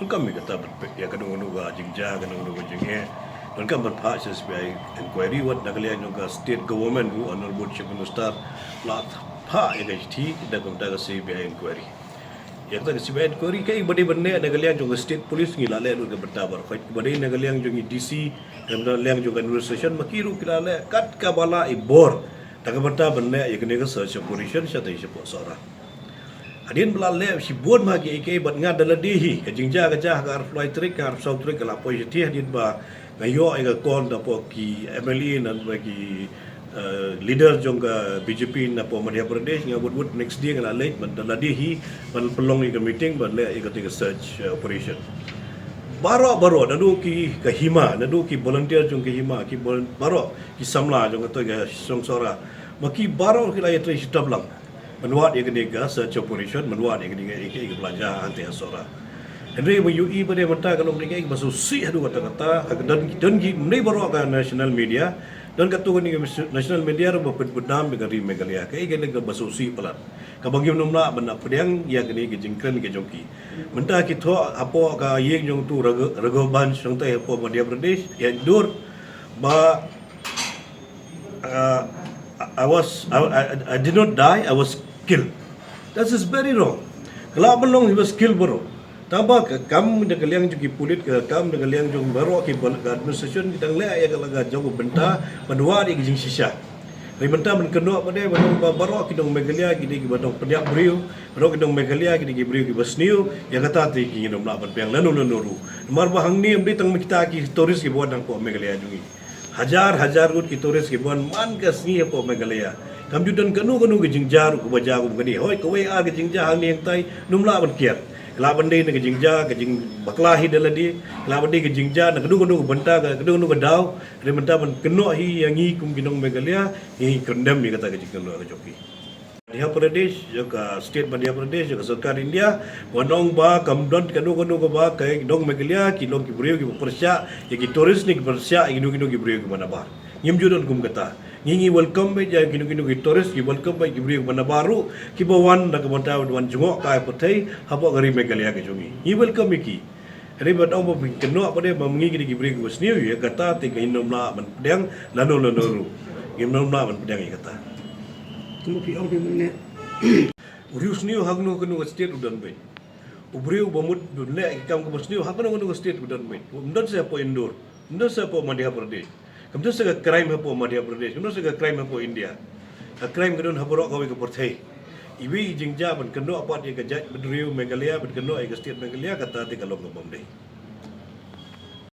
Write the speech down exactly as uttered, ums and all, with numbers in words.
Kam ïa kata ban peit ïa kano kano ka jingjia, kano kano ka jingeh. Donkam ban phah sha C B I inquiry. Wat na ka liang jong ka state government, u Honorable Chief Minister la phah ïa ka shithi da ka bynta ka C B I inquiry. Ïa kata ka C B I inquiry kaei ba dei ban leh na ka liang jong ka state police, ngi la leh lut ka bynta baroh. Kaei ba dei na ka liang jong i D C, na ka liang jong ka administration, ma ki ruh ki la leh kat kaba la i bor da ka bynta ban leh ïa kane ka search operation shatei shapoh Sohra. Hadien ba la leh shibun ma ki ei ki ei, bad nga da lade hi, ka jingjia ka jia ha ka arphew lai tarik, ka arphew saw tarik ka la poi shathie, hadien ba nga ïoh ïa ka call napoh ki M L A, napoh ki, eh, leader jong ka B J P napoh Madhya Pradesh, nga wut wut next day nga la leit, bad da lade hi ban pynlong ïa ka meeting ban leh ïa katei ka search, eh, operation. Baroh baroh, naduh ki ka hima, naduh ki volunteer jong ka hima, ki volun-, baroh ki samla jong katei ka shnong Sohra, ma ki baroh ki la ïatrei shitom lang ban wad ïa kane ka search operation, ban wad ïa kane ka, ïa ka, ïa ka ba la jia hangtei ha Sohra. Hynrei ba ïohi ba dei mynta ka long kane ka ba sngewsih haduh katta katta, ha ka don, don ki, ym dei baroh ka national media, don katto katne ka national media ruh ba pynbadnam ïa ka ri Meghalaya, kaei kane ka ba sngewsih palat, kaba ngim nym lah ban pdiang ïa kane ka jingkren ka jong ki. Mynta ki thoh hapoh ka ïing jong utu Raghu-, Raghuvansh hangtei hapoh Madhya Pradesh, ïa Indore, ba uh, I, I was, I, I, I did not die, I was killed. That is very wrong. Ka lah ban long he was killed baroh. Tangba ka kam na ka liang jong ki pulit, ka kam na ka liang jong baroh ki bal-, ka administration, ki dang leh ïa ka la ka jong ka bynta ban wad ïa ka jingshisha. Hynrei mynta ban kynnoh pat de, ban ong ba baroh ki nong Meghalaya ki dei kiba nongpynïap briew, baroh ki nong Meghalaya ki dei ki briew kiba sniew, ïa kata te ngin nym lah ban pdiang lano lano ruh. Namar ba hangne ym dei tang ma kita ki tourist kiba wan hapoh Meghalaya jong ngi. Hajar hajar ngut ki tourist kiba wan man ka sngi hapoh Meghalaya. Kam ju don kano kano ka jingjia ruh kaba jia kum kane. Hooid, kawei ar ka jingjia hangne hangtai, nym lah ban kiar. Ka lah ban dei na ka jingjia, ka jingbakla hi da lade. Ka lah ban dei ka jingjia na kano kano ka bynta, ka kano kano ka daw. Hynrei mynta ban kynnoh hi ïa ngi kum ki nong Meghalaya, ngi condemn ïa kata ka jingkynnoh ka jong ki. Madhya Pradesh, ïa ka state Madhya Pradesh, ïa ka sorkar India, ban ong ba kam don kano kano kaba ka nong Meghalaya ki long ki briew kiba pyrshah ïa ki tourist ne ki pyrshah ïa kino kino ki briew kiba nabar. Ngim ju don kum kata. Ngi, ngi welcome beit ïa kino kino ki tourist, ngi welcome beit ki briew kiba nabar ruh, kiba wan da ka bynta ban wan jngoh ka pyrthei hapoh ka ri Meghalaya ka jong ngi. Ngi welcome ïa ki. Hynrei ban ong ba phin kynnoh pat de ba ma ngi ki dei ki briew kiba sniew, ïa kata te ngin nym lah ban pdiang lano lano ruh. Ngin nym lah ban pdiang ïa kata. Kumba phi ong phi mynne, u briew sniew ha kano kano ka state u don beit. U briew ba mut ban leh ki kam kaba sniew ha kano kano ka state u don beit. Ym don shuh hapoh Indore, ym don shuh hapoh Madhya Pradesh. Kam don shuh ka crime hapoh Madhya Pradesh, kam don shuh ka crime hapoh India. Ka crime ka don ha baroh kawei ka pyrthei. Iwei i jingjia ban kynnoh pat ïa ka jaitbynriew Meghalaya, ban kynnoh ïa ka state Meghalaya, kata te ka long kaba ym dei.